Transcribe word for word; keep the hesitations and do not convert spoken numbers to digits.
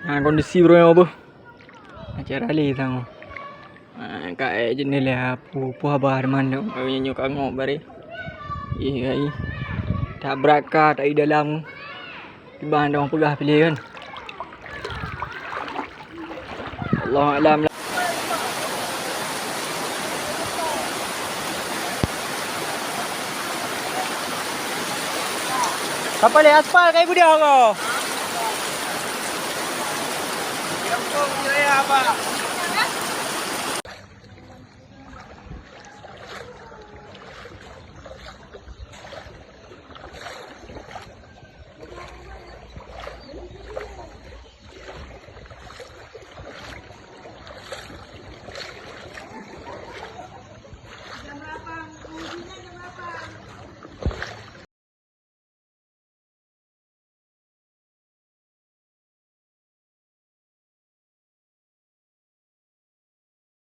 Ha, kondisi baroe nyoe beuh. Acara lé tangoh. Ha, ka ék jeuet nilai peue, peue haba teuma nyoe. Nyoe ka ngok baré. Ih, ai. Tabrak ka, tai dalam. Kiban dong peugah piléh kan. Allahu a'lam. Sapa lé aspal kai beudôh ko?